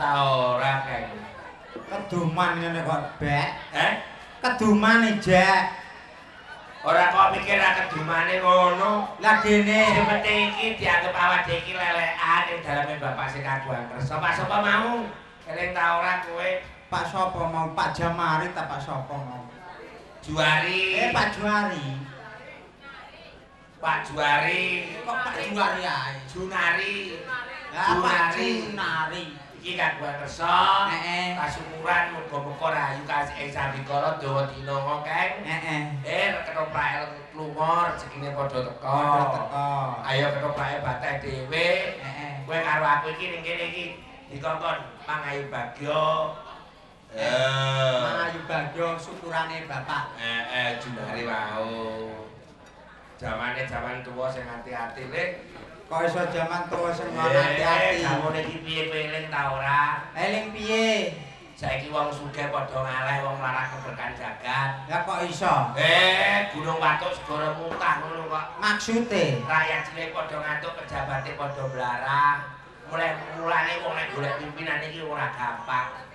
ta ora kae? Keduman ngene kok, Bek. Eh? Keduman ijek. Ora kok mikir kedumane ngono. Lah dene Sing penting iki dianggep awak dhewe iki lelekan ing daleme bapak sing kagungan kersa. Pak sapa mau? Eling ta ora kowe? Pak sapa mau? Pak Jamari ta Pak sapa mau? Juari. Eh, Pak Juari. Pak Juari. Kok Pak Juari ae? Junari. Lah Pak Junari. Junari. Iki kagungan kersa. Heeh. Kasukuran muga-muga rahayu kasih ing sambikala dawa dina ngokeng. Heeh. Eh, ketoprake lunga rezekine padha teka. Padha teka. Ayo ketoprake bateh dhewe. Heeh. Kowe karo aku iki ning kene iki dikongkon mangayu bagya. Eh. Mangayu bagya syukurane bapak. Eh, Junari wau. Jamane jaman tuwa sing ati-ati, Lek. Kok iso jaman tuwa sing ati-ati? Jamane iki piye peling ta ora? Eling piye? Saiki wong sugih padha ngaleh, wong mlarat keberkahan jagat. Lah kok iso? Eh, Gunung Watuk segara mutah ngono kok. Maksude? Rakyat cilik padha ngantuk, pejabate padha blarah. Mulai mulane wong nek golek pimpinan iki ora gampang.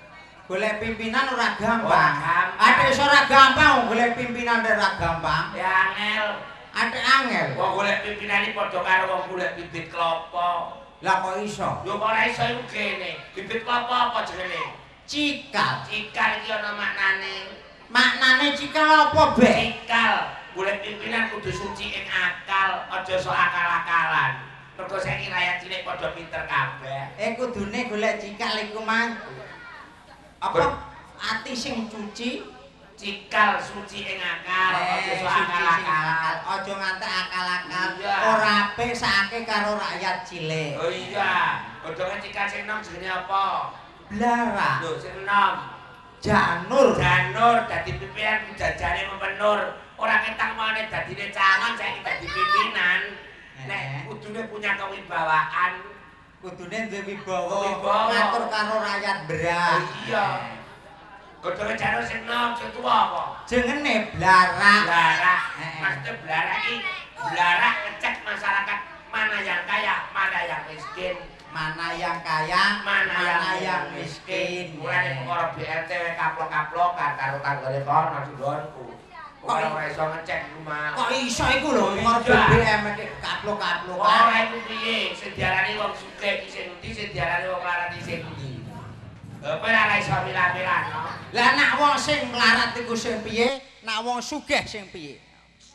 Golek pimpinan ora gampang. Ora gampang. Atik iso ora gampang wong golek pimpinan ora gampang. Ya angel. Atik angel. Wong golek pimpinan iki padha karo wong golek bibit klopo. Lah kok iso? Yo kok ora iso iku kene. Bibit klopo apa jenenge? Cikal. Cikal iki ana maknane. Maknane cikal apa, Bek? Cikal. Golek pimpinan kudu suci ing akal, aja sok akal-akalan. Mergo saiki rakyat cilik padha pinter kabeh. Eh, kudune golek cikal iku mang apa ati sing cuci. Cikal suci ing akal, aja Eh, sok suci sing akal-akalan. akal, aja ngantek akal-akal. Iya. Ora apik sakake karo rakyat cilik. Oh iya, godhonge cikal sing enom jenenge apa? Blara. Lho, sing enom. Janur. Janur dadi pimpinan jajane mempenur. Ora ketang maune dadine calon saiki dadi pimpinan. Nek kudune punya kewibawaan. Kudune duwe wibawa, Wibawa. Ngatur karo rakyat berat. Oh iya. Godhonge janur sing enom, sing tuwa apa? Jengene blarak. Blarak. Heeh. Maksudnya blarak iki blarak ngecek masyarakat mana yang kaya, mana yang miskin. Mana yang kaya, mana yang miskin. Mulane perkara BLT kaplok-kaplokan karo tanggane kono nggonku. Kok Ora iso ngecek rumah. Kok iso iku lho, Iya. perkara BBM iki kaplok-kaplokan. Ora iku piye? Sing diarani wong sugih iki sing endi, sing diarani wong mlarat iki sing endi? Lha kowe ora iso milah-milah no. Lah nak wong sing mlarat iku sing piye, nak wong sugih sing piye?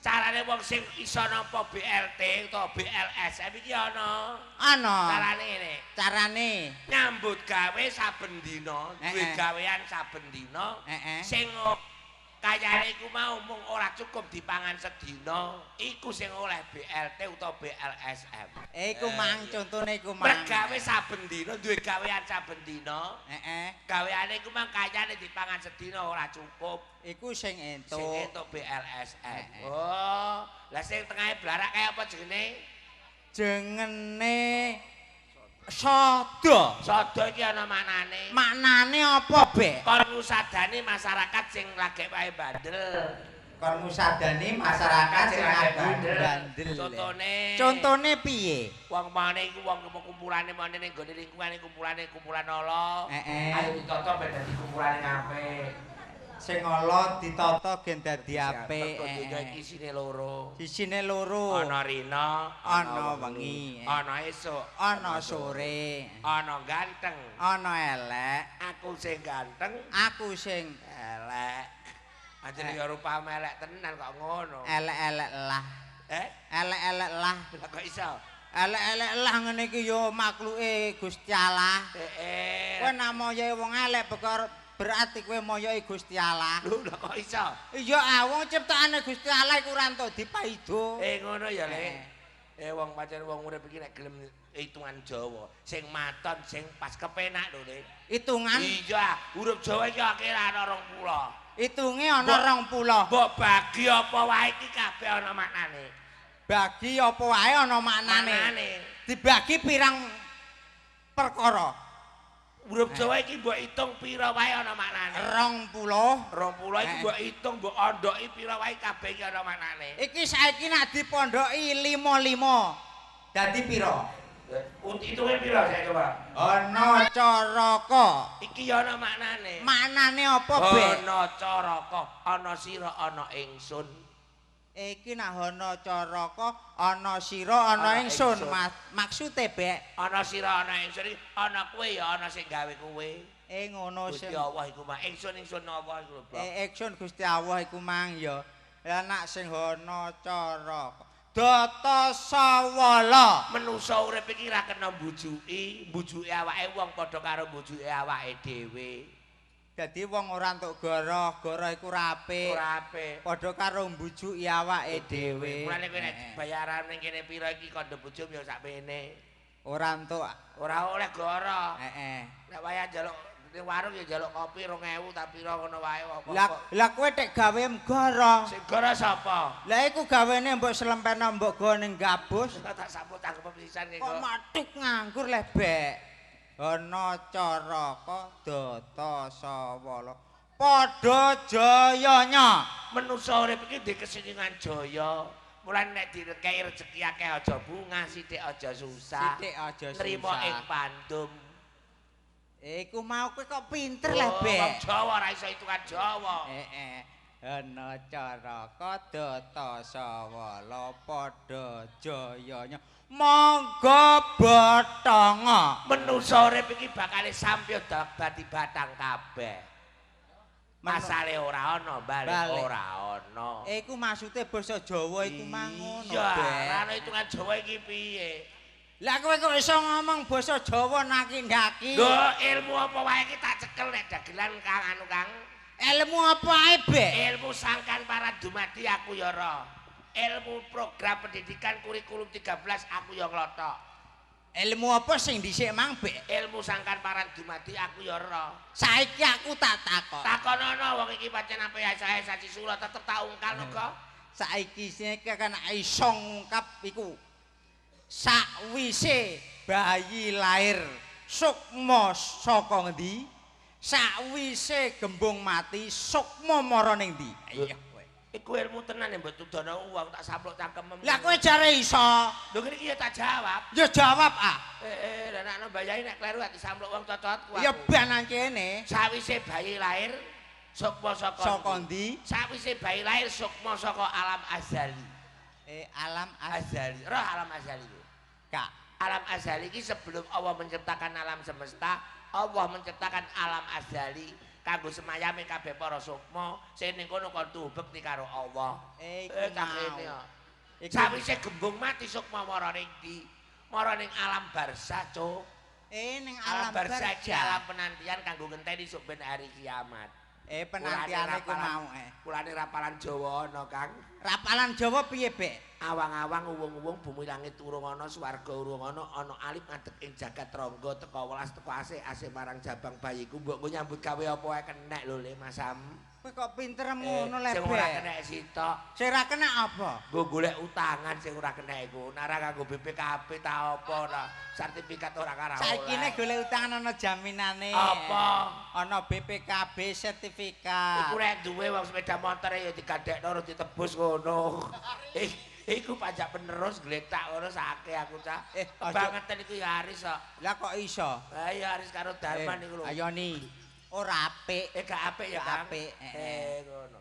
Carane wong sing iso nampa BLT utawa BLSM iki ana. Ana. Carane ngene. Carane. Nyambut gawe saben dina, duwe gawean saben dina. Sing kayane iku mau mung ora cukup dipangan sedina, iku sing oleh BLT utawa BLSM. Eh, iku mang contone iku mang. Mergawe saben dina, duwe gawean saben dina. Gaweane iku mang kayane dipangan sedina ora cukup. Iku sing entuk. Sing entuk BLSM. Heeh. Oh, lah sing tengahe blarak kaya apa jenenge? Jengene sada. Sada iki ana maknane. Maknane apa, Bek? Kon ngusadani masyarakat sing lagek wae bandel. Kon ngusadani masyarakat sing lagi bandel. Contone. Contone piye? Wong mane iku wong kumpulane mane ning gone lingkungane kumpulane kumpulan ala. Heeh. Ayo ditata ben dadi kumpulane apik. Sing ala ditata gen dadi apik. Mergo donya iki isine loro. Isine loro. Ana rina, Ana wengi. Ana esuk, Ana sore. Ana ganteng, Ana elek. Aku sing ganteng, Aku sing elek. Anjene ya rupamu elek tenan kok ngono. Elek-elek lah. Eh? Elek-elek lah. Lah kok iso? Elek-elek lah ngene iki ya makhluke Gusti Allah. Heeh. Kowe nak moyoke wong elek perkara berarti kowe moyoke Gusti Allah. Lho, lah kok iso? Iya ah, wong ciptaane Gusti Allah iku ora entuk dipaido. Eh, ngono ya, Le. Eh. Eh, wong pancen wong urip iki nek gelem hitungan Jawa, sing maton sing pas kepenak lho, Le. Hitungan Iya, huruf Jawa iki akhir ana 20. Hitunge ana 20. Mbok bagi apa wae iki kabeh ana maknane. Bagi apa wae ana maknane. Maknane. Dibagi pirang perkara? Huruf Jawa iki mbok hitung pira wae ana maknane. 20. 20 iki Eh. mbok hitung, mbok ondoki pira wae kabeh iki ana maknane. Iki saiki nak dipondoki 55. Dadi pira? Hitunge pira saya coba? Ana caraka. Iki ya ana maknane. Maknane apa, Bek? Ana caraka, ana sira, ana ingsun. Iki nak ana caraka, ana sira, ana Ana ingsun. ingsun. Maksude, Bek? Ana sira, ana ingsun iki ana kowe ya ana sing gawe kowe. Ngono Gusti sing Allah iku mah ingsun ingsun apa iku lho, Blok. Ingsun Gusti Allah iku mang ya. Lah nak sing ana caraka. Data sawala. Menusa urip iki ra kena mbujuki, mbujuki awake wong padha karo mbujuki awake dhewe. Dadi wong ora entuk goroh, goroh iku ora apik. Ora apik. Padha karo mbujuki awake dhewe. Mulane kowe nek bayaran ning kene pira iki kandha bojomu ya sakmene. Ora entuk. Ora oleh goroh. Heeh. Nek wayah njaluk ning warung ya njaluk kopi 2000 ta pira ngono wae apa. Lah lah kowe tek gawe goroh. Sing goroh sapa? Lah iku gawene mbok slempeno mbok go ning gabus. Tak sambut tanggep pisan Kok kok. matuk nganggur leh, Bek. Ana caraka data sawala. Padha jayanya. Menusa urip iki ndek kesenengan jaya. Mulane nek direki rezeki akeh aja bungah, sithik aja susah. Sithik aja susah. Nrimo ing pandum. Iku mau kowe kok pinter leh, Oh, Bek. wong Jawa ora iso hitungan Jawa. Heeh. Ana caraka data sawala padha jayanya. Monggo bothonga. Menusa urip iki bakale sampya dadi batang kabeh. Asale ora ana, balik ora ana. Iku maksude basa Jawa iku mang ngono, Iya, Bek. ora ana hitungan Jawa iki piye? Lah kowe kok iso ngomong basa Jawa naki-ndaki? Lho, ilmu apa wae iki tak cekel nek dagelan Kang anu Kang. Ilmu apa ae, Bek? Ilmu sangkan para dumadi aku ya ora. Ilmu program pendidikan kurikulum 13 aku ya nglothok. Ilmu apa sing dhisik mang, Bek? Ilmu sangkan para dumadi aku ya ora. Saiki aku tak takon. Takonono wong iki pancen ape sae saci sura tetep tak ungkal kok. Saiki sing kan iso ngungkap iku. Sakwise bayi lahir sukma saka ngendi? Sakwise gembung mati sukma mara ning ndi? Iya kowe. Iku ilmu tenan mbok tudono wong tak sampluk cangkemem. Lah kowe jare iso. Lho ngene iki ya tak jawab. Ya jawab ah. Lah nek mbayai nek kleru ati sampluk wong cocotku. Ya ben nang kene. Sawise bayi lahir sukma saka Saka ndi? Sawise bayi lahir sukma saka alam azali. Alam azali. Roh alam azali iku. Kak. Alam azali iki sebelum Allah menciptakan alam semesta, Allah menciptakan alam azali kanggo semayame kabeh para sukma sing ning kono kon tuhu bekti karo Allah. Iku cah kene. Sawise gembung mati sukma mara ning ndi? Mara ning alam barzah, Cuk. Ning Alam alam barzah iki barzah. alam penantian kanggo ngenteni sok ben hari kiamat. Penantiane iku mau. Kulane rapalan Jawa ana, Kang. Rapalan Jawa piye, Bek? Awang-awang uwung-uwung bumi langit urung ana, swarga urung ana, ana alif ngadeg ing jagat rangga teka welas teka asih asih marang jabang bayiku mbok nggo nyambut gawe apa wae kenek lho Le Mas Sam. Kowe kok pinter ngono le, Sing ora Bek. kenek sitok. Sing ora kena apa? Nggo golek utangan sing ora kenek iku. Nara kanggo BPKB ta apa ora sertifikat ora karo. Saiki nek golek utangan ana jaminane. Apa? Ana BPKB sertifikat. Iku nek duwe wong sepeda motor ya digandhekno ora ditebus ngono. Iku pajak penerus gletak ngono sakeh aku cah. Kebangetan iku ya Aris kok. Lah kok iso? Lah iya Aris karo Darman iku lho. Ayo ni. Ora apik. Gak apik ya, Kang. Apik, Ngono.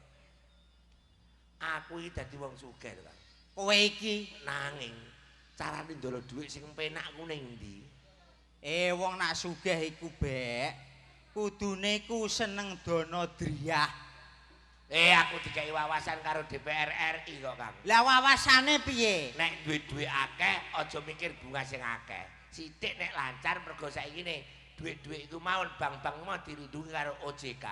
Aku iki dadi wong sugih lho, Kang. Kowe iki Nanging carane ndolo dhuwit sing penak ku ning ndi? Wong nak sugih iku, Bek. Kudune ku seneng dana driyah. Aku dikai wawasan karo DPR RI kok, Kang. Lah wawasane piye? Nek duwe-duwe akeh aja mikir bunga sing akeh. Sithik nek lancar mergo saiki ne duit-duit iku mau bank-bank mau dilindungi karo OJK.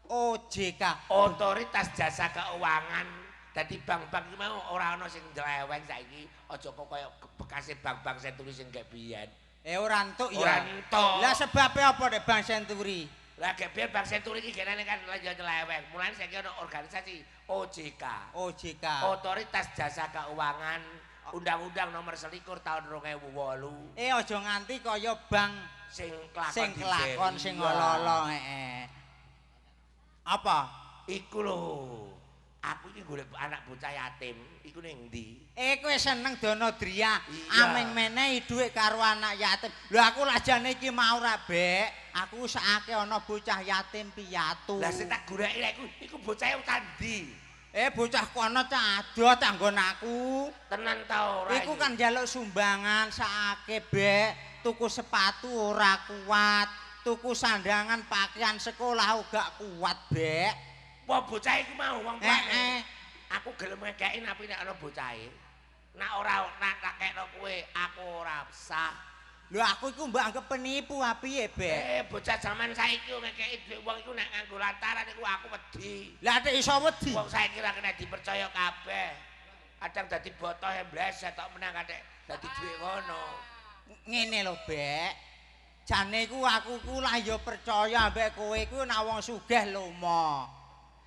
OJK. Otoritas Jasa Keuangan. Dadi bank-bank iki mau ora ana sing nyleweng saiki, aja kok kaya bekase bank-bank Senturi sing gek biyen. Ora entuk ya. Ora entuk. Lah sebabe apa nek Bank Senturi? Lah gek biyen Bank Senturi iki genane kan lanjut nyeleweng. Mulane saiki ana organisasi OJK. OJK. Otoritas Jasa Keuangan, Undang-Undang Nomor 21 Tahun 2008. Aja nganti kaya bank Sing kelakon sing kelakon sing Iya. ala-ala heeh. Apa? Iku lho. Aku iki golek anak bocah yatim, iku ning ndi? Eh, kowe seneng dono driya, ameng menehi dhuwit karo anak yatim. Lho aku lajane iki mau ra, Bek. Aku sakake ana bocah yatim piatu. Lah sing tak goleki lek iku, iku bocahe ndi? Eh, bocah kono cah adoh tanggon aku. Tenan ta ora? Iku kan njaluk sumbangan sakake, Bek. Tuku sepatu ora kuat, tuku sandangan pakaian sekolah uga kuat, Bek. Apa bocah iku mau wong tuane? Aku gelem ngekeki napi nek ana bocahe. Nek ora nak tak kekno kowe, aku ora sah. Lho aku iku mbok anggap penipu piye, Bek? Eh, bocah jaman saiki ngekeki dhuwit wong iku nek nganggo lantaran iku aku wedi. Lah nek iso wedi. Wong saiki ora kena dipercaya kabeh. Kadang dadi botoh mbleset tok menang kadek dadi dhuwit ngono. Ngene lho, Bek. Jane iku aku ku lah ya percaya ambek kowe iku nek wong sugih lomo.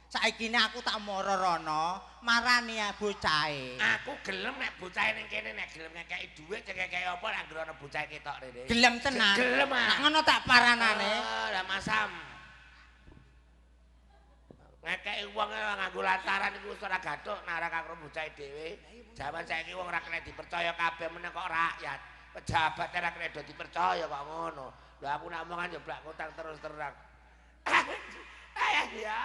Saiki aku tak mara rono marani bocahe. Aku gelem nek bocahe ning kene nek gelem ngekeki dhuwit ngekeki apa nek anggere ana bocahe ketok rene. Gelem tenan. Gelem ah. Nek ngono tak paranane. Lah masam. Ngekeki wong nganggo lantaran iku wis ora gathuk nek ora karo bocahe dhewe. Jaman saiki wong ora kena dipercaya kabeh meneh kok rakyat. Pejabat ora kena do dipercaya kok ngono. Lho aku nek omongan yo blak kotang terus terang. Ayah ya.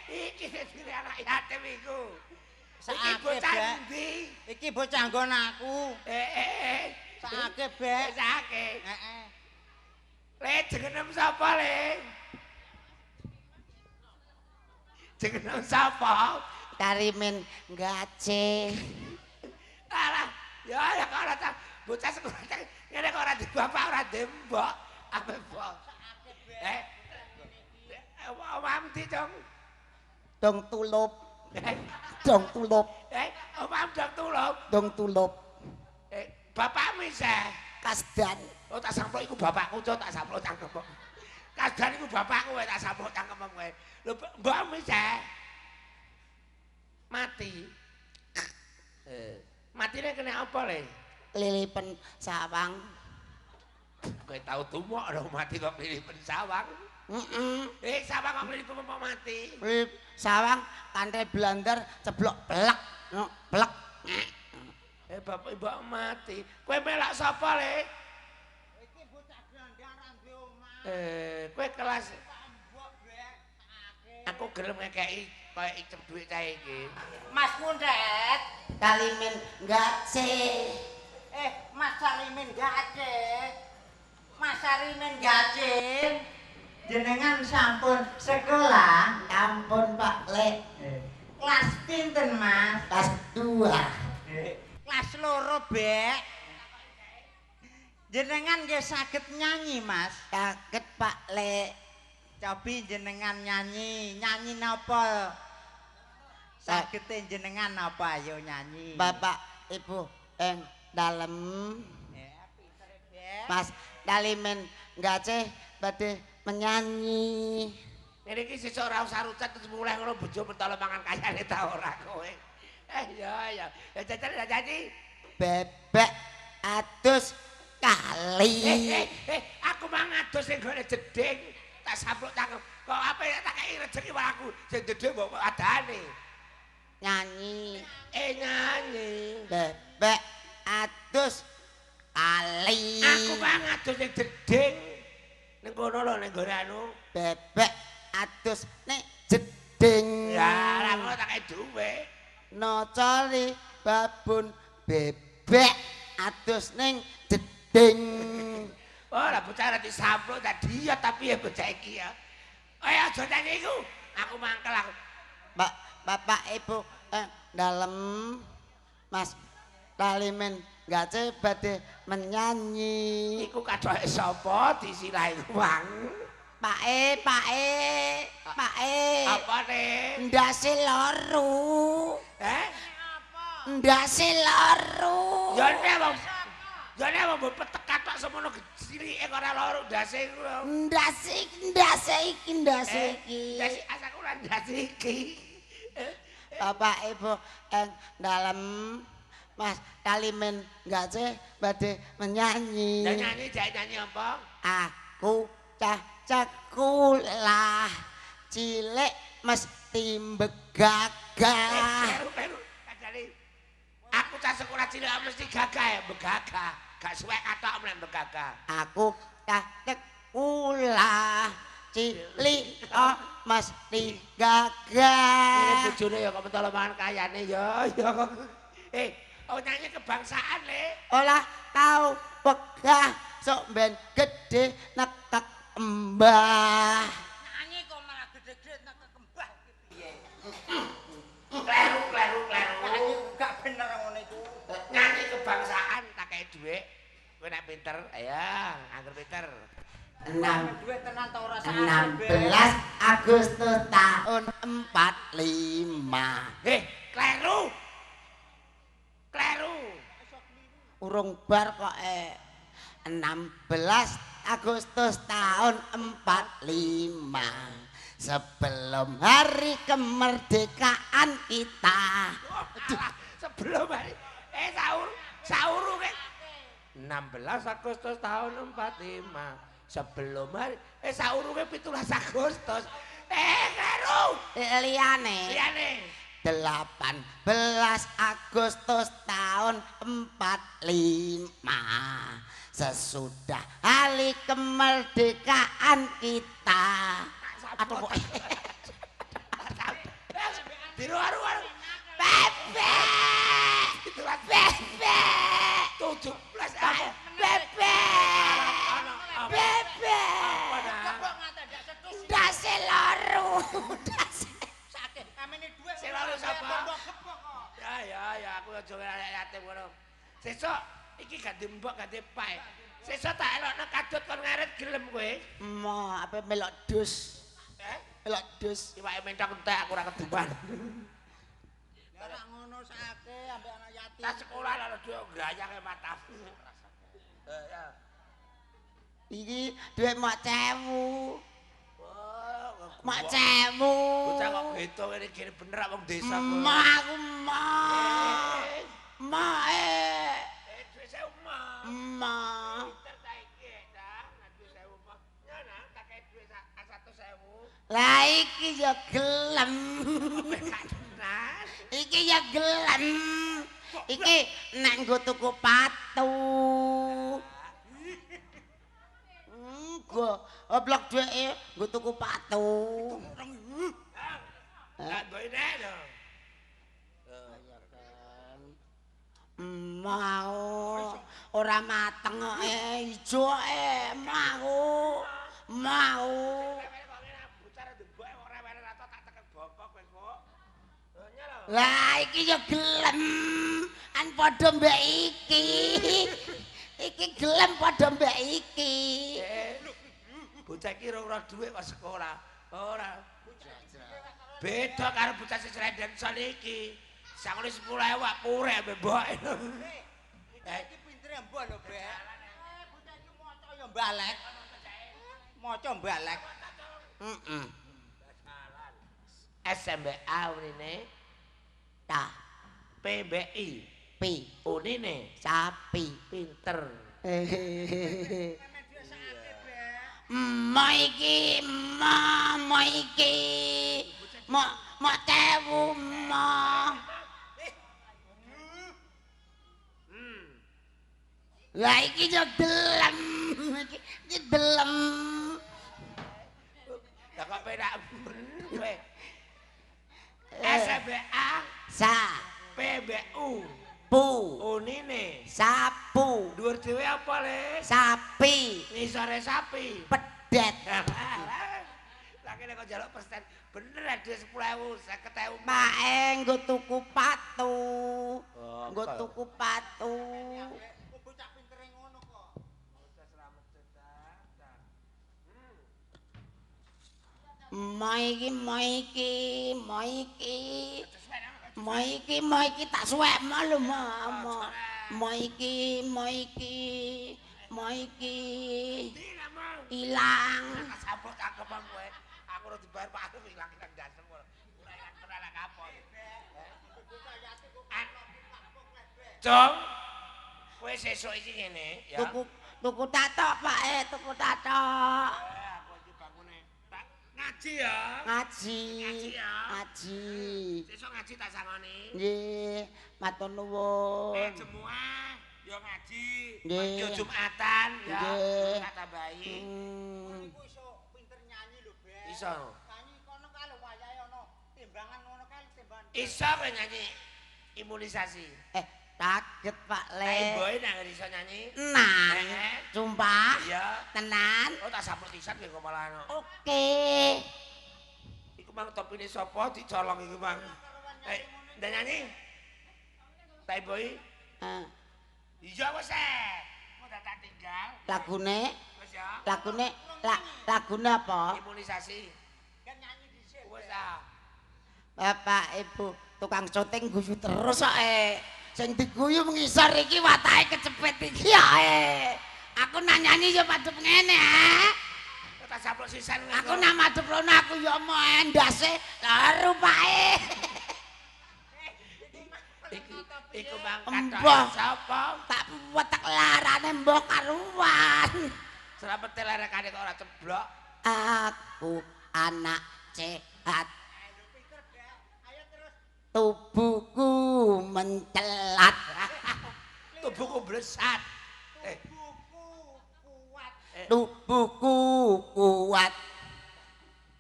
Iki sing anak yatim iku. Iki bocah endi? Iki bocah nggon aku. Sakake, Bek. Sakake. Heeh. Le jenengem sapa, Le? Jenengem sapa? Tarimin Gace. Alah, ya ya kok ora ta bocah sekolah ngene kok ora di bapak ora di mbok. Apa mbok? Eh. Omam di dong. Dong tulup. Dong tulup. Omam dong tulup. Dong tulup. Bapakmu isih Kasdan. Oh tak samplok iku bapakku, cok tak samplok cangkem. Kasdan iku bapakku wae tak samplok cangkem kowe. Lho mbokmu isih mati. Matine kena apa, Le? Lilipen sawang. Kowe tau tumok lho mati kok lilipen sawang. Heeh. Sawang kok lilipen apa mati? Lilip sawang kanthi blandar ceblok plek. No, plek. Bapak ibu mati. Kowe melak sapa, Le? Iki bocah grandang ra duwe omah. Kowe kelas aku gelem ngekeki kaya icep dhuwit cahe iki. Mas Kuntet, Kalimin Gace. Mas Sarimin Gace. Mas Sarimin Gace. Jenengan sampun sekolah? Ampun, Pak Le. Kelas pinten, Mas? Kelas 2. Kelas 2, Bek. Jenengan nggih saged nyanyi, Mas? Saged, Pak Le. Cobi jenengan nyanyi, nyanyi napa? Sagete jenengan napa ayo nyanyi? Bapak, Ibu ing dalem. Mas Dalimin Gace badhe menyanyi. Ngene iki sesuk ora usah rucat terus mulih ngono bojo mentolo mangan kayane ta ora kowe. Ya ya. Ya jajal ya nyanyi. Bebek adus kali. Aku mang adus sing gone jeding. Tak sampluk cangkem. Kok apa ya tak kei rezeki wae aku sing jeding mbok adane. Nyanyi. Nyanyi. Bebek adus kali. Aku mang adus sing jeding. Ning kono lho ning gone anu. Bebek adus nek jeding. Ya, lah ngono tak kei dhuwit. Nocoli babun bebek adus ning jeding. Oh, lah bocah ora disampluk tadi ya tapi ya bocah iki ya. Aja nyanyi iku. Aku mangkel aku. Pak, Bapak Ibu dalem Mas Dalimin Gace badhe menyanyi. Iku kathoke sapa disilahi wang? Pake, pake, pake. Apa ne? Ndase loro. Eh? Ndase loro. Ya nek wong. Ya nek wong mbok petek kathok semono cilike kok ora loro ndase iku lho. Ndase iki, ndase iki, ndase iki. Ndase asaku ora ndase iki. Bapak Ibu ing dalem Mas Dalimin Gace badhe menyanyi. Lah nyanyi jake nyanyi apa? Aku cah Cekulah cilik mesti begagah. Kleru, kleru. Aku cah sekolah cilik mesti gagah ya, begagah. Gak suwek katok men begagah. Aku cah sekolah cilik kok mesti gagah. Ini bojone ya kok mentolo mangan kayane ya, ya kok. Oh nyanyi kebangsaan le. Ora tau pegah sok ben gedhe nekek embah. Nyanyi kok malah gede-gede nekek embah iki piye? Kleru, kleru, kleru. Nyanyi gak bener ngono iku. Nyanyi kebangsaan tak kei dhuwit. Kowe nek pinter, ayo, angger pinter. Dhuwit tenan ta ora sak 16 Agustus tahun 45. Kleru. Kleru. Urung bar kok 16 Agustus tahun 45. Sebelum hari kemerdekaan kita. Oh, alah, sebelum hari sahur, sahur ke 16 Agustus tahun 45. Sebelum hari sahurunge 17 Agustus. Kleru. Liyane. Liyane. 18 Agustus tahun 45. Sesudah hari kemerdekaan kita. Aduh kok. Diru-aru-aru. Bebek. 17. Bebek. 17 apa? Bebek. Apa Bebek. nak? Kok ngantek ndak setus. Ndase loro. Ndase. Sakit. Amene dhuwit. Sing loro sapa? Kebok kok. Ya ya ya aku aja arek yatim ngono. Sesuk iki ganti mbok ganti pak. Sesuk tak elokno kadut kon ngaret gelem kowe. Mo, ape melok dus. Eh? Melok dus. Iwake mentok entek aku ora keduman. Lah nek ngono sakake ambek anak yatim. Tak sekolah lho dhuwit grayange matamu. Ya. Iki dhuwit mok 1000. Wah, Mok 1000. Bocah kok beda ngene kene bener wong desa kok. Mo aku mo. Mo eh. Dhuwit 1000 mah. Mo. Pinter ta iki, Cah. Nek dhuwit 1000 mah. Ya nang tak kei dhuwit 100.000. Lah iki ya gelem. Gak tenan. Iki ya gelem. Iki nek nggo tuku patu. Nggo oblok dhuwite nggo tuku patu. Lah mbok nek lho. Mau ora mateng kok ijo mau. Mau. Lah iki ya gelem. An padha mbek iki. Iki gelem padha mbek iki. Bocah iki ora dhuwit kok sekolah. Ora. Beda karo bocah sing srenden son iki. Sangune 10.000 wak purek ambek mboke. Iki pintere mbok lho, Bek. Bocah iki maca ya balek. Maca balek. Heeh. SMBA unine Ta PBI pi unine sapi. Pinter. Mo iki, mo, mo iki. Mo, mo tewu mo. Lah iki yo delem. Iki iki delem. Lah kok penak kowe. SMBA Sa PBU pu unine sapu dhuwur dhewe apa le? Sapi. Ngisore sapi. Pedet. Lah kene kok njaluk persen bener ada 10.000 50.000. Mae nggo tuku patu. Oh, Nggo tuku patu. Bocah pintere ngono kok. Mo iki, mo iki, mo iki. Mo iki, mo iki tak suwek mo lho mo. Mo, mo iki, mo iki, mo iki. Ilang. Sabuk cakep kowe. Aku ora dibayar Pak Arif ilang ilang dasem ora. Ora ilang tenan kapok. Jong. Kowe sesuk iki ngene ya. Tuku tuku tatok Pak tuku tatok. Aku iki Ngaji ya. Ngaji. Ngaji ya. Ngaji. Sesuk ngaji tak sangoni. Nggih, matur nuwun. Nek jemuah ya ngaji. Nggih. Yo Jumatan ya. Nggih. Tak tambahi. Iku iso pinter nyanyi lho, Bek. Iso. Nyanyi kono kae lho wayahe ana timbangan ngono kae timbangan. Iso kowe nyanyi imunisasi. Kaget Pak Le. Nek boy nang iso nyanyi. Tenan. Sumpah. Iya. Tenan. Oh tak sampuk pisan kowe kok malah. Oke. Iku mang topine sapa dicolong iku mang. Ndak nyanyi? Tak boy. Heeh. Iya wis eh. Mau tak tinggal. Lagune? Wis ya. Lagune lagune apa? Imunisasi. Kan nyanyi dhisik. Wis ah. Bapak Ibu tukang syuting guyu terus kok Sing diguyu ngisor iki watake kecepet iki ya Aku nak nyanyi ya madhep ngene Tak saplok sisan. Aku nak madhep rono aku ya mo endase lho rupake. Iku mang Mbah. sapa? Tak wetek larane mbah karuan. Sramete lerekane kok ora ceblok. Aku anak sehat. Tubuhku mencelat. Tubuhku blesat. Tubuhku kuat. Tubuhku kuat.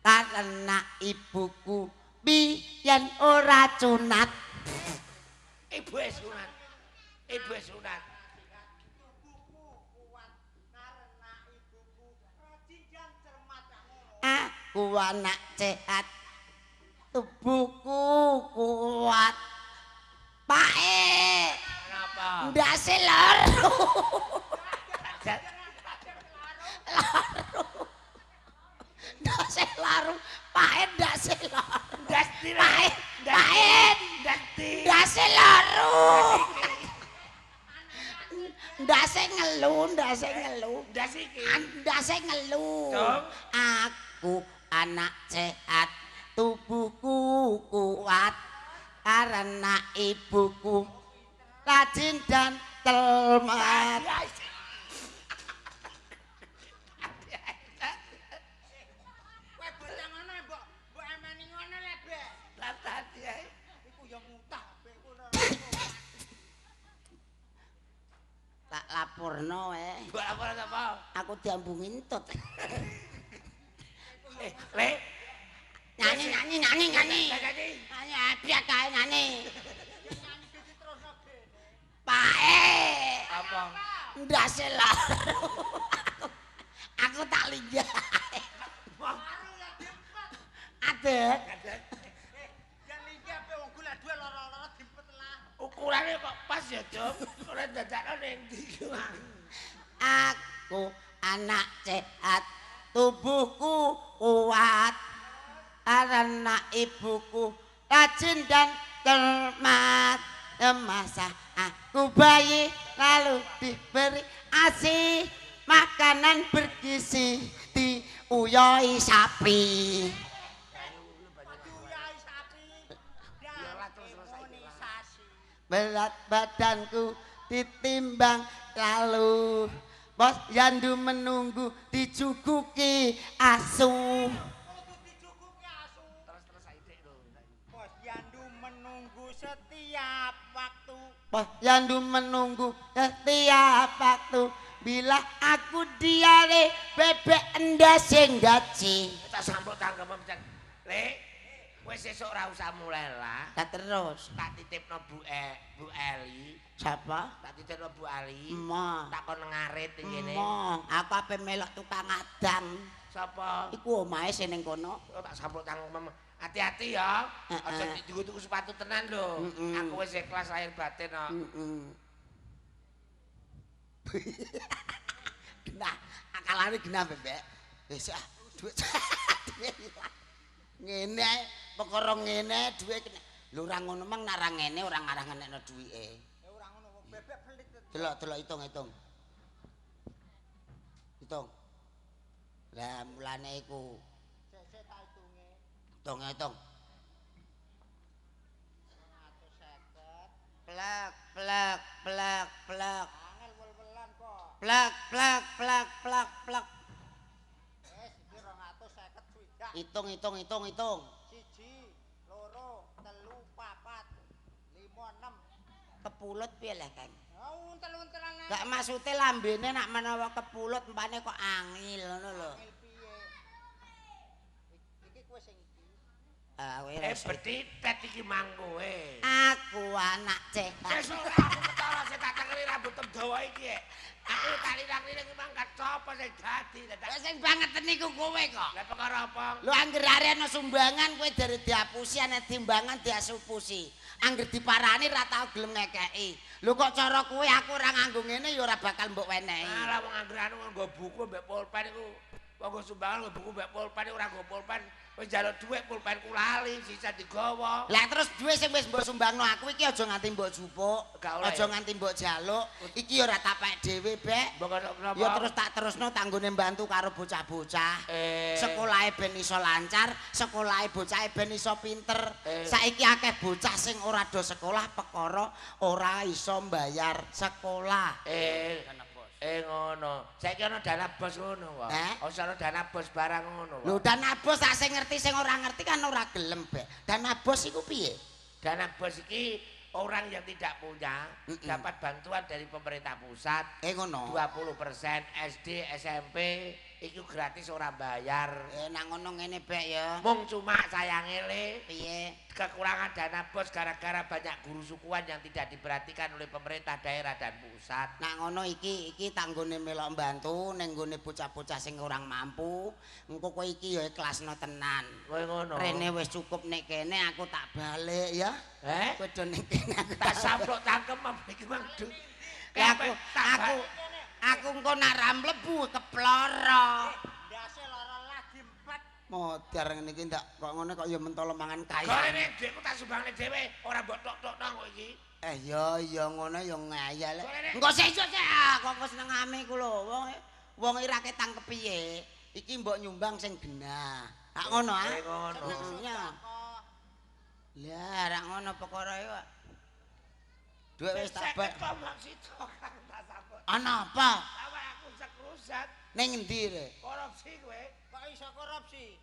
Karena ibuku biyen ora sunat. Ibu sunat. Ibu sunat. Tubuhku kuat karena ibuku rajin dan cermat. Aku anak sehat. Tubuhku kuat. Pae. Kenapa? Ndase loro. Loro. Ndase loro. Pae ndase loro. Ndase Pae. Pae. Ndase loro. Ndase ngelu, ndase ngelu. Ndase iki. Ndase ngelu. Aku anak sehat. Tubuhku kuat karena ibuku rajin dan cermat. Kowe bocah ngono mbok mbok emeni ngono le, Bek. Lah tadi ae. Iku ya mutah, Bek. Tak laporno Mbok lapor sapa? Aku diambung entut. Le. Nyanyi nyanyi nyanyi nyanyi. Nyanyi. Nyanyi apiak kae nyanyi. Pae. Apa? Ndase loro. Aku tak linggah. Adek. Yen linggah pe wong golek duwe loro-loro dimpet lah. Ukurane kok pas ya, Jom. Ora dadakno ning ndi ku. Aku anak sehat, tubuhku kuat. Karena ibuku rajin dan cermat. Masa aku bayi lalu diberi ASI, makanan bergizi diuyoi sapi. Diuyai sapi. Imunisasi. Berat badanku ditimbang lalu Bos Yandu menunggu dicukuki asu. Posyandu menunggu setiap waktu. Posyandu menunggu setiap waktu. Bila aku diare bebek endase gaji. Tak sampuk tangkem pisan. Lek, wis sesuk ora usah mulai lah. Tak terus. Tak titipno Bu Bu Eli. Siapa? Tak titipno Bu Ali. Emoh. Tak kon ngarit ning kene. Emoh, aku ape melok tukang adang. Sapa? Iku omahe sing ning kono. Oh, tak sampuk tangkem. Hati-hati ya. Aja dituku-tuku sepatu tenan lho. Aku wis ikhlas lahir batin kok. Genah, akalane genah bebek. Wis ah, dhuwit dhuwit ilang. Ngene ae, perkara ngene dhuwit kena. Lho ora ngono mang nek ora ngene ora ngarah ngenekno dhuwite. Ora ngono wong bebek pelit. Delok, delok hitung-hitung. Hitung. Lah mulane iku. Sik tak hitunge. Hitung, hitung. 150. Plek, plek, plek, plek. Angel wel-welan kok. Plek, plek, plek, plek, plek. Wis iki 250. Hitung hitung hitung hitung. 1 2 3 4 5 6. Kepulut piye lah, Kang? Oh, untel-untelan. Gak maksude lambene nak menawa kepulut empane kok angil ngono lho. Angil piye? Iki kowe sing iki. Ah, kowe betitet iki mang kowe. Aku anak cetak. Sesuk aku ketara sing tak cekeli rambut dawa iki. Aku tak lirang-lirang iki mangkat sapa sing dadi. Lah sing bangeten niku kowe kok. Lah perkara apa? Lho angger arek ana sumbangan kowe jare diapusi ana timbangan diasupusi. Angger diparani ra tau gelem ngekeki. Lho kok cara kowe aku ora nganggo ngene ya ora bakal mbok wenehi. Malah wong angger anu nggo buku mbek pulpen iku. Wong nggo sumbangan nggo buku mbek pulpen ora nggo pulpen. Wis njaluk dhuwit pulpenku lali sisa digawa. Lah terus dhuwit sing wis mbok sumbangno aku iki aja nganti mbok jupuk, aja nganti mbok jaluk. Iki ya ora tak pek dhewe, Bek. Ya terus tak terusno tanggone mbantu karo bocah-bocah. Sekolahe ben iso lancar, sekolahe bocahe ben iso pinter. Saiki akeh bocah sing ora do sekolah perkara ora iso mbayar sekolah. Ngono. Saiki ana dana bos ngono kok. Ora ana dana bos barang ngono kok. Lho dana bos sak sing ngerti sing ora ngerti kan ora gelem, Bek. Dana bos iku piye? Dana bos iki orang yang tidak punya dapat bantuan dari pemerintah pusat. Ngono. 20% SD, SMP iku gratis ora bayar. Nang ngono ngene, Bek ya. Mung cuma sayange le piye? Kekurangan dana bos gara-gara banyak guru sukuan yang tidak diperhatikan oleh pemerintah daerah dan pusat. Nak ngono iki iki tanggone melok mbantu ning nggone bocah-bocah sing kurang mampu. Engko kowe iki ya ikhlasno tenan. Kowe ngono. Rene wis cukup nek kene aku tak balik ya. Kowe do ning kene aku tak samplok cangkem iki mang. Aku engko nak ra mlebu keploro. Ndase lara lagi empat. Modar ngene iki ndak kok ngono kok ya mentolo mangan kaya. Gorene dhuwitku tak sumbangne dhewe, ora mbok tok-tokno kok iki. Ya ya ngono ya ngayal. Engko sesuk sik kok wis senengame iku lho. Wong wong ora ketang kepiye. Iki mbok nyumbang sing genah. Hak ngono ah. Ngono. Lah ra ngono perkara iki kok. Dhuwit wis tak bak. Ana apa? Awak aku sekrusat. Ning endi re? Korupsi kowe. Kok iso korupsi?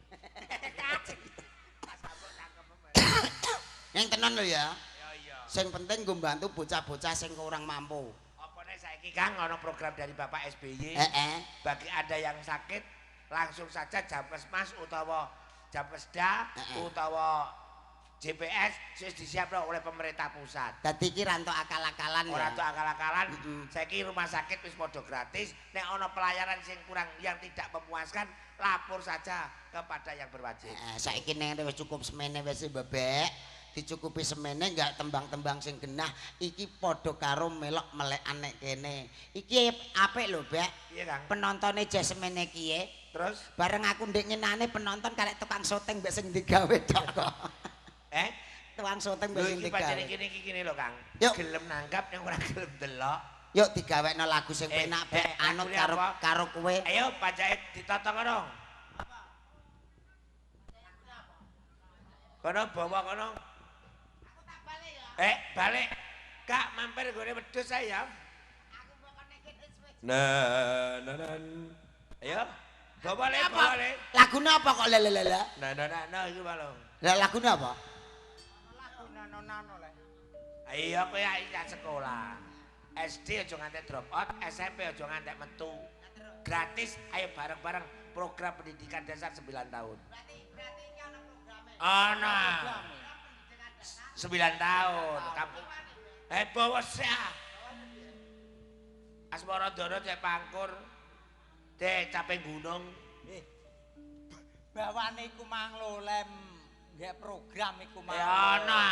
Yang tenan lho ya. Ya iya. Sing penting nggo mbantu bocah-bocah sing kurang mampu. Apa nek saiki Kang ana program dari Bapak SBY. Heeh. Bagi Anda yang sakit langsung saja Jamkesmas utawa Jamkesda utawa JPS wis disiapno oleh pemerintah pusat. Dadi iki ra entuk akal-akalan ya. Ora entuk akal-akalan. Saiki rumah sakit wis padha gratis. Nek ana pelayanan sing kurang yang tidak memuaskan, lapor saja kepada yang berwajib. Saiki nek wis cukup semene wis bebek, dicukupi semene enggak tembang-tembang sing genah, iki padha karo melok melekan nek kene. Iki apik lho, Bek. Piye, Kang? Penontone jeh semene kiye. Terus bareng aku ndek ngenane penonton karek tukang syuting mbek sing digawe tok kok. Tukang syuting mbek sing digawe. Lho iki pancen iki kene lho, Kang. Gelem nanggap ning ora gelem delok. Yuk digawekno lagu sing penak Bek, anut karo kowe. Ayo pajake ditata kono. Kono bawa kono. Aku tak balik ya. Balik. Kak mampir gone wedhus ae ya. Aku mbok nek kene suwe. Nah, nah, nah. Ayo. Bawa le, bawa le. Lagune apa kok lelelele? Nah, nah, nah, nah iku lho. Lah lagune apa? Lagu nano-nano le. Ayo kowe ayo sekolah. SD aja ngantek drop out, SMP aja ngantek metu. Gratis, ayo bareng-bareng program pendidikan dasar 9 tahun. Berarti iki ana programe. Ana. 9 tahun. Kamu bawa sik. Asmara Dana cek pangkur. Dek caping gunung. Bawane iku mang lho lem nggek program iku mang. Ya ana.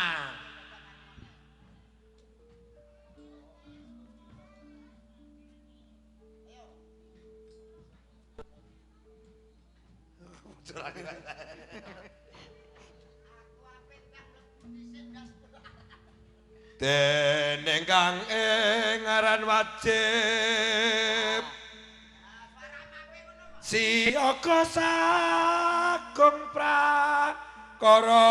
Dening kang ing aran wajib siaga sagung prakara.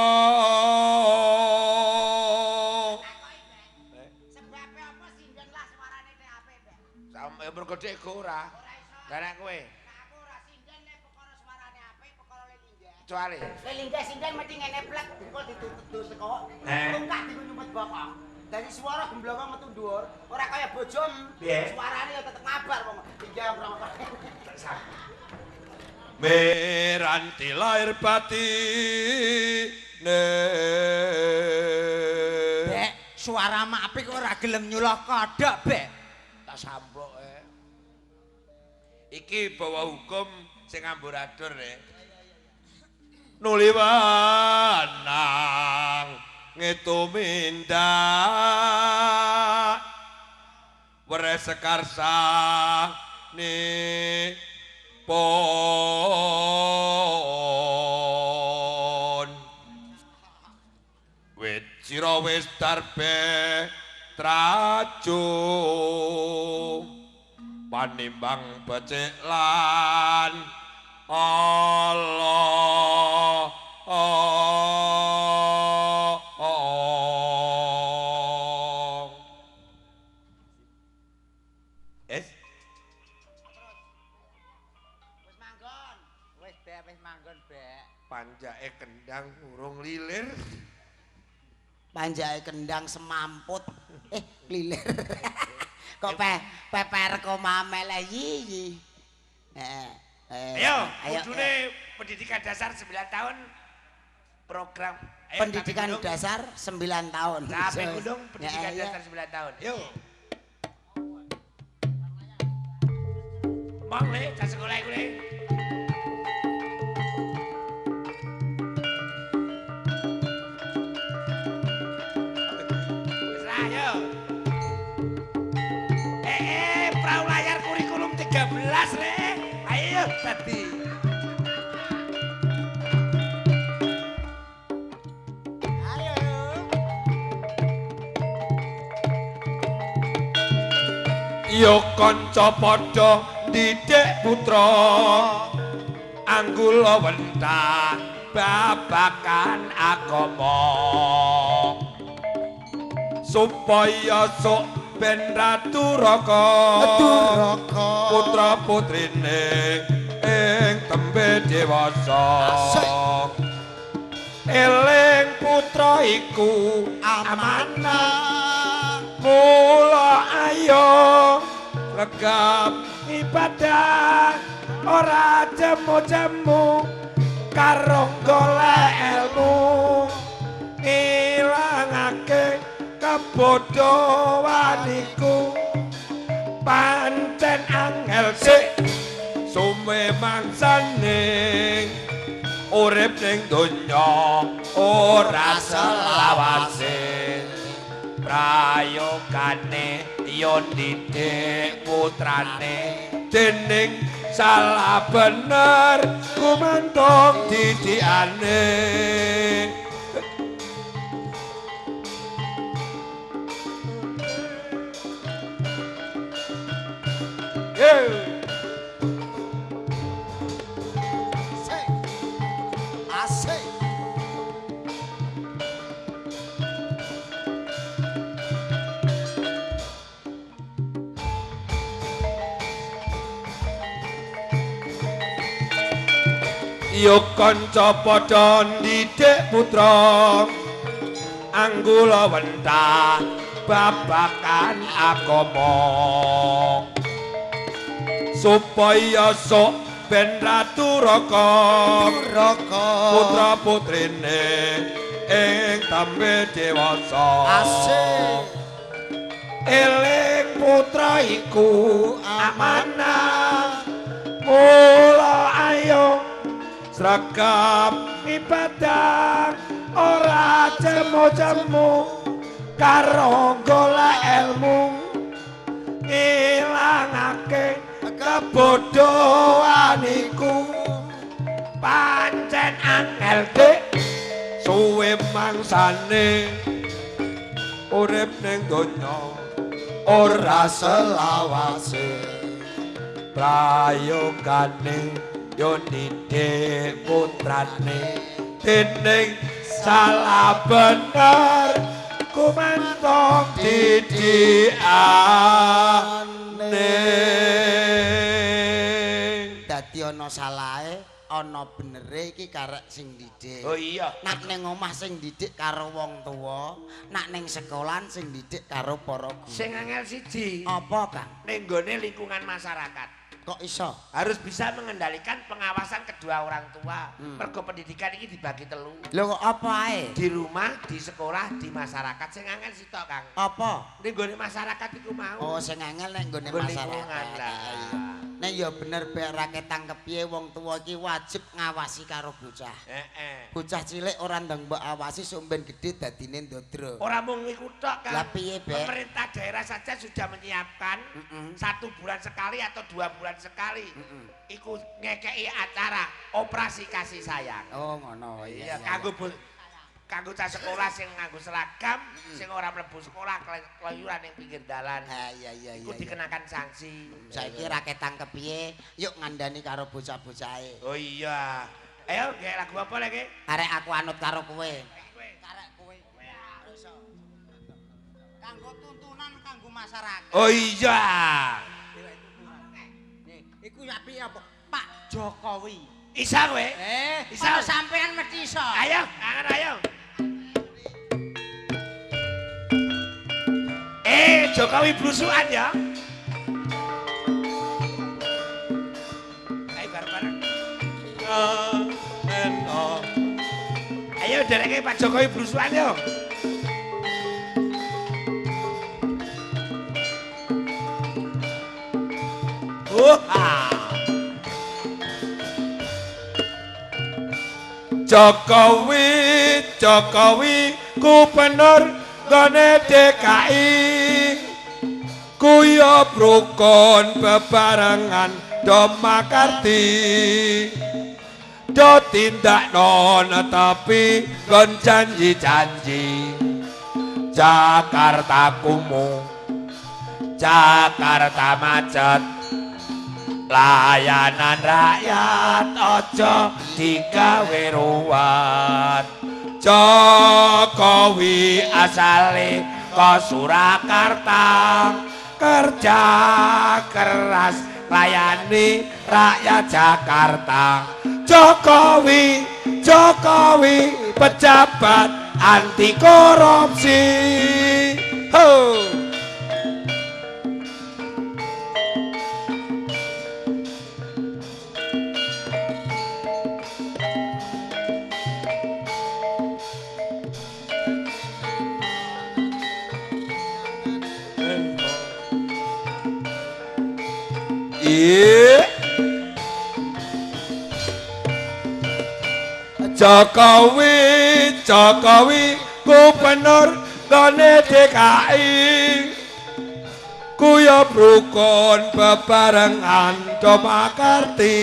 Sebabe apa sinden lah suarane nek apik, Bek? Sampe mergo dhek ora. Lah nek kowe Aku ora sinden nek perkara suarane apik, perkara le linggih. Kecuali. Lenggah sinden mesti ngene plek kok ditutup teko. Tungkak diku nyumpet bokong. Dadi suara gemblongong metu dhuwur, ora kaya bojom. Suarane ya tetep ngabar wong. Tinggal ora. Meranti lahir batine. Bek, suara apik ora gelem nyuloh kodhok, Bek. Tak samplok e. Iki bawa hukum sing amburadur e. Nuli wenang ngetumindak were sekarsane pon wit sira wis darbe trajo panimbang becik lan Allah. Es Wis manggon. Wis Bek, wis manggon, Bek. Panjake kendang urung lilir. Panjake kendang semamput. Lilir. Kok peper komame le yi. Heeh. Ayo, kudune pendidikan dasar 9 tahun program. Ayo, pendidikan dasar 9 tahun. Sampai gunung pendidikan dasar 9 tahun. Yo. Mang le, cah sekolah iku le. Wis lah, yo. Perahu layar kurikulum 13 le. Ayo tadi. Ayo. Yo kanca padha didik putra anggula wentah babakan agama supaya sok ben ratu raka putra putrine ing tembe dewasa eling putra iku amanah mula ayo regap ibadah ora jemu-jemu karo golek ilmu ngilangake kebodhoan iku pancen angel sik suwe mangsane urip ning donya ora selawase prayogane yo didik putrane dening salah bener gumantung didikane. Asik. Yo kanca padha ndidik putra anggula wentah babakan agama supaya sok ben ratu raka putra putrine ing tambe dewasa. Asik. Eling putra iku amanah mula ayo sregep ibadah ora jemu-jemu karo golek ilmu ngilangake kebodhoan iku pancen angel dik suwe mangsane urip ning donya ora selawase prayogane yo didik putrane dening salah bener gumantung didikane. Dadi ana salahe Ana benere iki karek sing didik. Oh iya. Nak ning omah sing didik karo wong tuwa, nak ning sekolahan sing didik karo para guru. Sing angel siji. Apa, Kang? Ning nggone lingkungan masyarakat. Kok iso? Harus bisa mengendalikan pengawasan kedua orang tua. Mergo pendidikan ini dibagi telu. Lho kok apa ae? Di rumah, di sekolah, di masyarakat. Sing angel sitok, Kang. Apa? Ning nggone masyarakat iku mau. Oh, sing angel nek nggone lingkungan masyarakat. lah. Iya. Nek ya bener bek ra ketang kepiye wong tuwa iki wajib ngawasi karo bocah. Heeh. Bocah cilik ora ndang mbok awasi sok ben gedhe dadine ndodro. Ora mung iku tok, Kang. Lah piye, Bek? Pemerintah daerah saja sudah menyiapkan 1 bulan sekali atau 2 bulan sekali. Iku ngekeki acara operasi kasih sayang. Oh, ngono. Iya, kanggo kanggo cah sekolah sing nganggo seragam, sing ora mlebu sekolah keluyuran ning pinggir dalan. Ha iya iya iya. Iku dikenakan sanksi. Saiki ra ketang kepiye, yuk ngandani karo bocah-bocahe. Oh iya. Ayo gek lagu apa lagi? Arek aku anut karo kowe. Karek kowe. Kanggo tuntunan kanggo masyarakat. Oh iya. Nih, iku apike apa? Pak Jokowi. Isa kowe? Isa sampean mesti iso. Ayo, angan ayo. Jokowi blusukan ya. Ayo bareng-bareng. Ayo dereke Pak Jokowi blusukan yo. Wah. Jokowi, Jokowi gubernur nggone DKI. Kuyop rukun bebarengan do makarti. Do tindakno netepi nggon janji-janji. Jakarta kumuh, Jakarta macet. Layanan rakyat ojo digawe ruwet. Jokowi asale ko Surakarta, kerja keras layani rakyat Jakarta. Jokowi, Jokowi pejabat anti korupsi. Ho. Iya. Jokowi, Jokowi gubernur nggone DKI. Kuyop rukun bebarengan do makarti.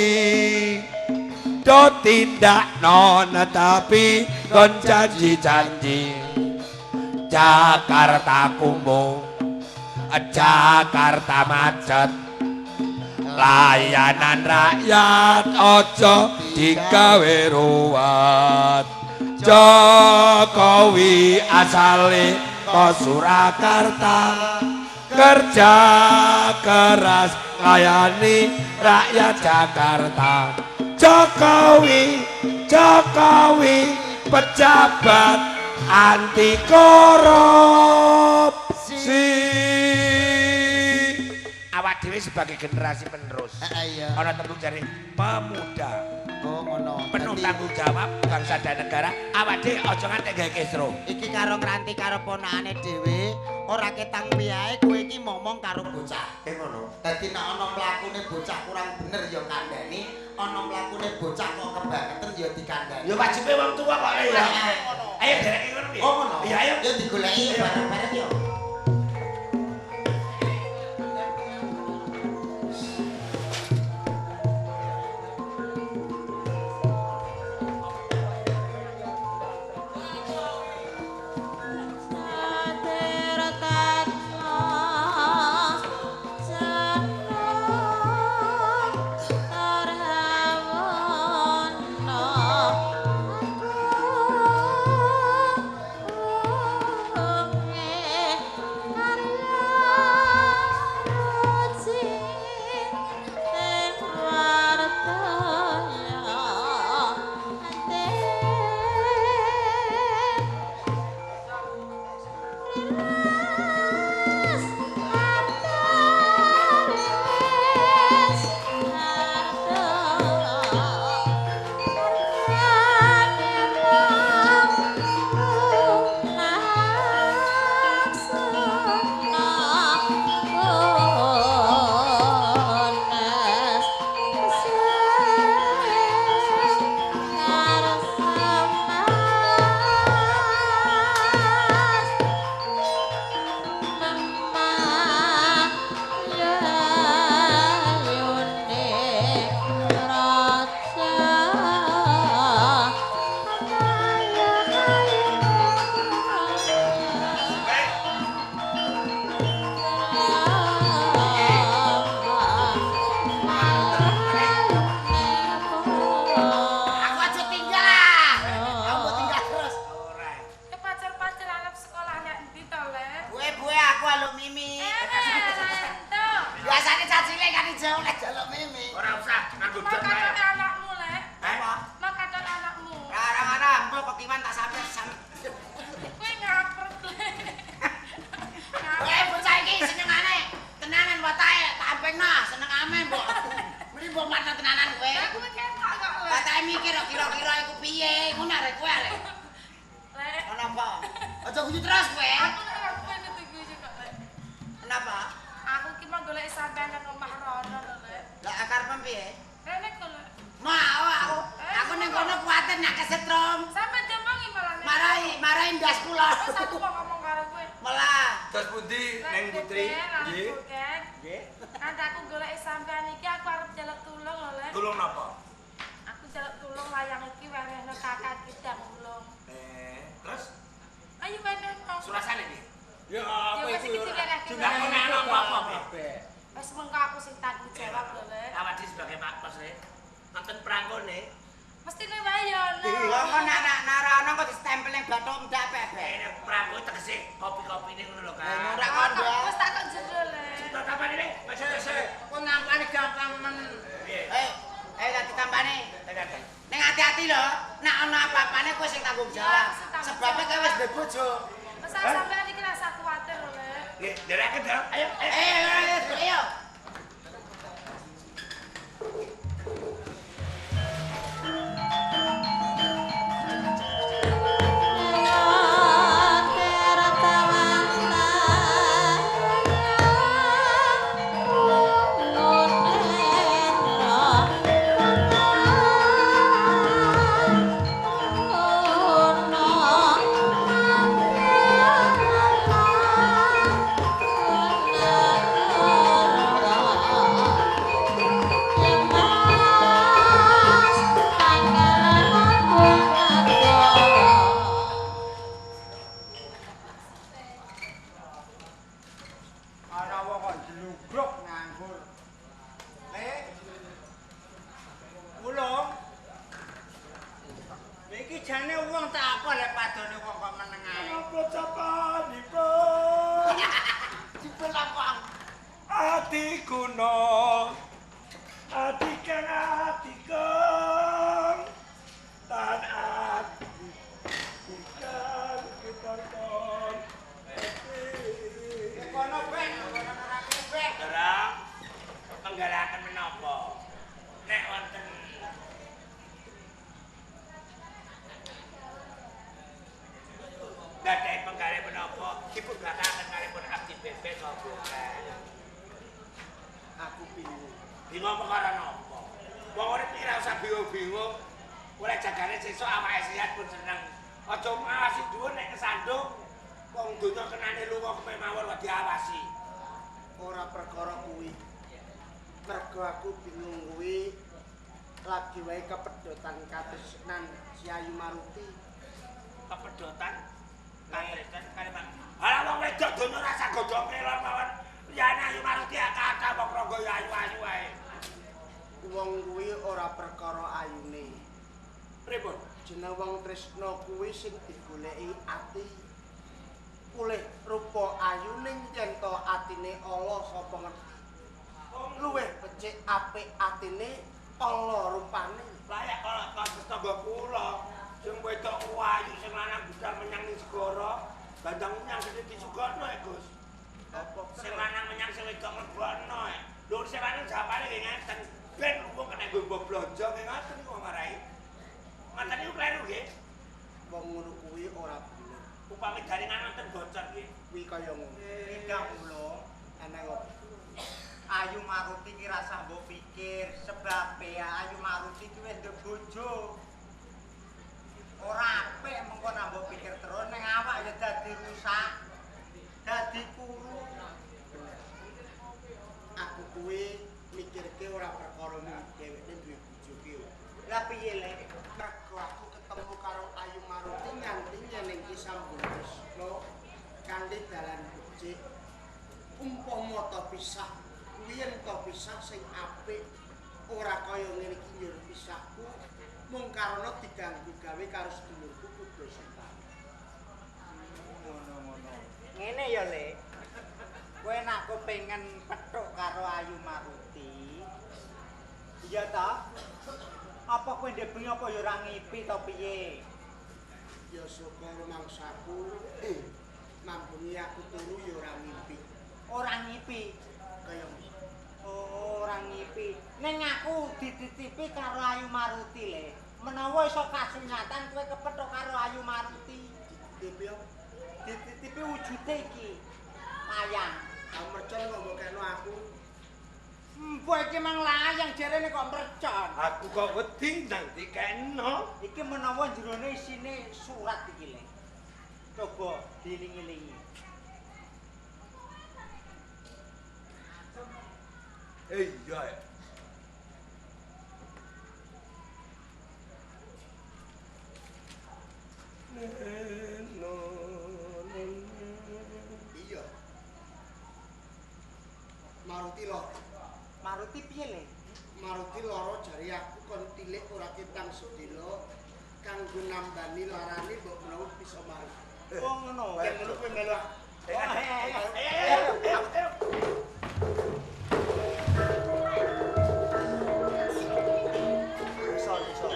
Do tindakno netepi nggon janji-janji. Jakarta kumuh, Jakarta macet. Layanan rakyat ojo digawe ruwet. Jokowi asale ko Surakarta, kerja keras layani rakyat Jakarta. Jokowi, Jokowi pejabat anti korupsi. Awak dhewe sebagai generasi penerus. Iya. Ana tembung jare pemuda. Oh ngono. Penuh tanggung jawab bangsa dan negara. Awak dhewe aja nganti gawe kisruh. Iki karo ngranti karo ponakane dhewe, ora ketang piyae kowe iki momong karo bocah. Ngono. Dadi nek ana mlakune bocah kurang bener ya kandhani, ana mlakune bocah kok kebangeten ya dikandhani. Ya wajibe wong tuwa kok ya. Ayo dereke ngono piye? Oh ngono. Iya ayo. Ya digoleki bareng-bareng yo. Terhawono. Mi. Ora usah nganggo dot wae. Makatone anakmu, Lek. Eh? Makatone anakmu. Ora mbok kekiwan tak sampe sam. Kowe ngapret, Lek. Eh, bocah iki senengane tenanan watake tak ampengno, seneng ame mbok. Meni mbok matno tenanan kowe. Lah kowe ketok kok, Lek. Watake mikir kira-kira iku piye, ngono arek kowe arek. Lek. Ana apa? Aja guyu terus kowe. Aku nek ora kowe guyu kok, Lek. Kenapa? Aku ki mau golek sampean nang omah rono lho, Lek. Lah karepem piye? Rene kok, Lek. Mau aku. Aku ning kono kuwatir nek kesetrum. Sampeyan diomongi malah. Nek. Marahi, marahi ndas kula. Wis aku mau ngomong karo kowe. Malah. Terus pundi Neng Putri? Nggih. Nggih. Kanthi aku golek sampean iki aku arep njaluk tulung lho, Lek. Tulung napa? Aku njaluk tulung layang iki wenehno kakak kidang ulung. Terus Ayo wenehno. surasane piye? Ya Ya apa wis iku? iki diwenehke. Lah kok nek ana apa-apa, Bek. Wis mengko aku sing tanggung jawab lho, Lek. Awak dhewe sebagai Pak Pos e. Nonton prangkone. Mestine wae ya ono. Lah kok nak nak ora ana kok ditempel ning bathuk ndak bebek. Ini prangko tegese kopi-kopine ngono lho, Kak. Ora kondo. Wis tak kok jero, Lek. Tampane le, Mas Sik. Kok nampane gampang men. Piye? Eh, tak ditampane. Tekan. Ning hati-hati lho, nek ana apa-apane kowe sing tanggung jawab. Ya, sing tanggung Sebabe kowe wis duwe bojo. Wis sampean iki rasa kuwatir lho, Lek. Nggih, nderekaken, Dok. Ayo, ayo. Eh, ayo, ayo. Ana wong kok jlugruk nganggur. Le. Ulung. Iki jane wong tak apa lek padone wong kok meneng ae. Apa capanipun? Jebul apa? Ati kuno. Ati kang ati kang tan ati kang kitonton. Kono bek, kono ora bek. Derang menggalaken menapa? Nek wonten gadhahi penggalih menapa dipun gakaken kalihipun abdi bebek sapa. Aku bingung. Bingung perkara napa? Wong urip iki ora usah bingung-bingung. Oleh jagane sesuk awake sehat pun seneng. Aja ngawasi dhuwur nek kesandung. Wong donya kenane lunga kemawon kok diawasi. Ora perkara kuwi. Mergo aku bingung kuwi lagi wae kepedotan katresnan si Ayu Maruti. Kepedotan katresnan kali Pak. Halah wong wedok donya rasa godhong kelor mawon. Liyane Ayu Maruti akeh wong rangga ya ayu-ayu wae. Wong kuwi ora perkara ayune. Pripun? Jeneng wong tresna kuwi sing digoleki ati. Kulih rupa ayune yen to atine ala sapa ngerti. Luwih becik apik atine ala rupane. Layak kala kados tangga kula. Sing wedok ayu sing lanang budal menyang ning segara, bandang menyang gede disugokno e, Gus. Apa Sing lanang menyang sing wedok mlebokno e. Lho sing lanang jawabane nggih ngaten. Ben wong kena nggo blonjo nggih ngaten niku marai. Ngaten niku kleru nggih. Wong ngono kuwi ora bener. Upami jaringan wonten bocor nggih. Kuwi kaya ngono. Kidang ulung. Eneng apa? Ayu Maruti ki rasa mbok pikir sebabe Ayu Maruti ki wis duwe bojo. Ora apik mengko nek mbok pikir terus ning awak ya dadi rusak. Dadi kuru. Bener. Aku kuwi mikirke ora perkara mung dheweke duwe bojo ki. Lah piye le? Mergo aku ketemu karo Ayu Maruti nganti yen iki sambung tresna kanthi dalan becik. Umpama to pisah, kuwi yen to pisah sing apik ora kaya ngene iki njur pisahku mung karena diganggu gawe karo sedulurku kudu setan. Ngono-ngono. Ngene ya Le. Kowe nek pengen petuk karo Ayu Maruti, Iya ta? Apa kowe ndek bengi apa ya ora ngipi to piye? Ya syukur mangsaku mambengi aku turu ya ora ngimpi. Ora ngipi. Kaya Oh, ora ngipi. Ning aku dititipi karo Ayu Maruti le. Menawa iso kasunyatan kowe kepethuk karo Ayu Maruti. Dititipi apa? Dititipi wujude iki. Layang. Kau mercon kok mbok keno aku. Mbok iki mang layang jarene kok mercon. Aku kok wedi nang dikeno. Iki menawa jerone isine surat iki le. Coba dieling-elingi. Iya. Iya. Maruti loro. Maruti piye le? Maruti loro jare aku kon tilik ora ketang sedelo kanggo nambani larane mbok menawa bisa mari. Oh ngono. Yen ngono kowe melu aku. Ayo. Iso, iso.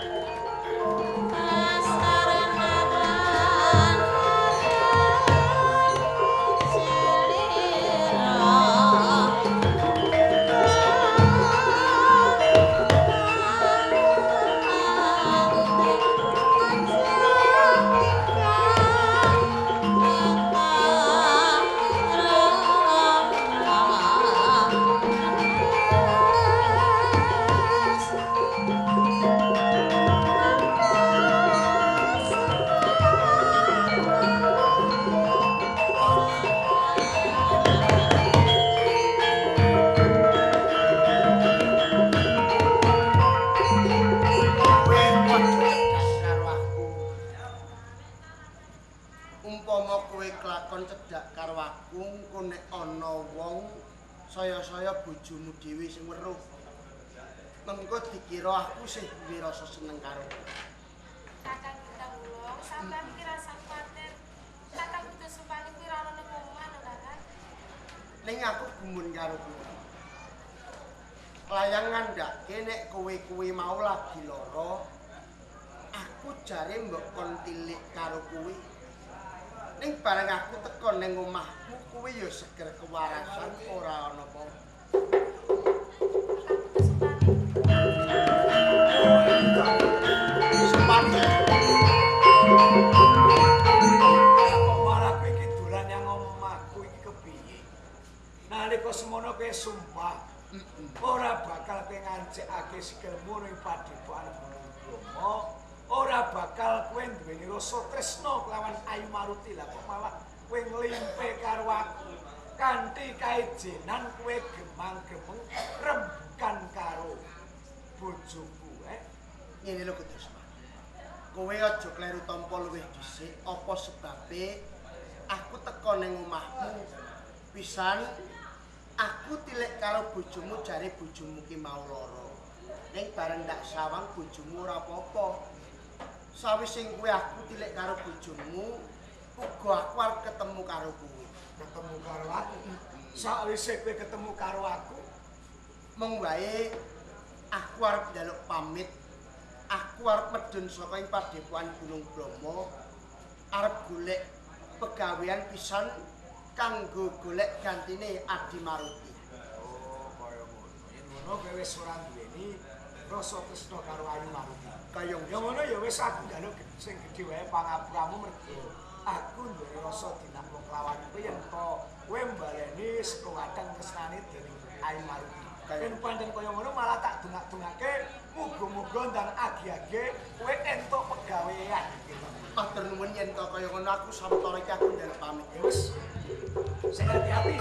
Kowe aja cedak karo aku. Umpama kowe kelakon cedak karo aku, engko nek ana wong saya-saya bojomu dhewe sing weruh. Mengko dikira aku sih duwe rasa seneng karo kowe. Kakang Gita Wulung, sampean iki rasa kuwatir. Kakang Gita Sumpani kuwi ora ono ning omah lho, Kakang. Ning aku gumun karo kowe. Layang ngandhake nek kowe kuwi mau lagi lara, aku jare mbok kon tilik karo kowe. Ning bareng aku teko ning omahmu kuwi ya seger kewarasan ora ana apa-apa. Kakang Gita Sumpani. Sumpani, Kok malah kowe iki dolan nyang omahku iki kepiye? Nalika semono kowe sumpah ora bakal kowe ngancikake sikilmu ning padepokan Gunung Bromo, ora bakal kowe duweni rasa tresna kelawan Ayu Maruti. Lah kok malah kowe nglimpe karo aku kanthi kaejenan kowe gemang-gemeng rembukan karo bojoku ngene lho Gudusman. Kowe aja kleru tampa luwih dhisik apa sebabe aku teko ning omahmu pisan aku tilik karo bojomu jare bojomu ki mau lara. Ning bareng ndak sawang bojomu ora apa-apa. Sawise kuwi aku tilik karo bojomu, uga aku arep ketemu karo kowe. Ketemu karo aku. Sakwise kowe ketemu karo aku, Mung wae aku arep njaluk pamit. Aku arep medhun saka ing padepokan Gunung Bromo, arep golek pegawean pisan kanggo golek gantine Adi Maruti. Oh, kaya ngono. Yen ngono kowe wis ora duweni rasa tresna karo Ayu Maruti. Kaya Ya ngono ya wis aku njaluk sing gedhe wae pangapuramu mergo aku duwe rasa dinampa kelawan kowe yen to kowe mbaleni saka wadang tresnane dening Ayu Maruti. Yen pancen kaya ngono malah tak dongak-dongake muga-muga ndang agi-agi kowe entuk pegawean gitu. Matur nuwun yen to kaya ngono aku sawetara iki aku njaluk pamit. Ya wis. Sing hati-hati.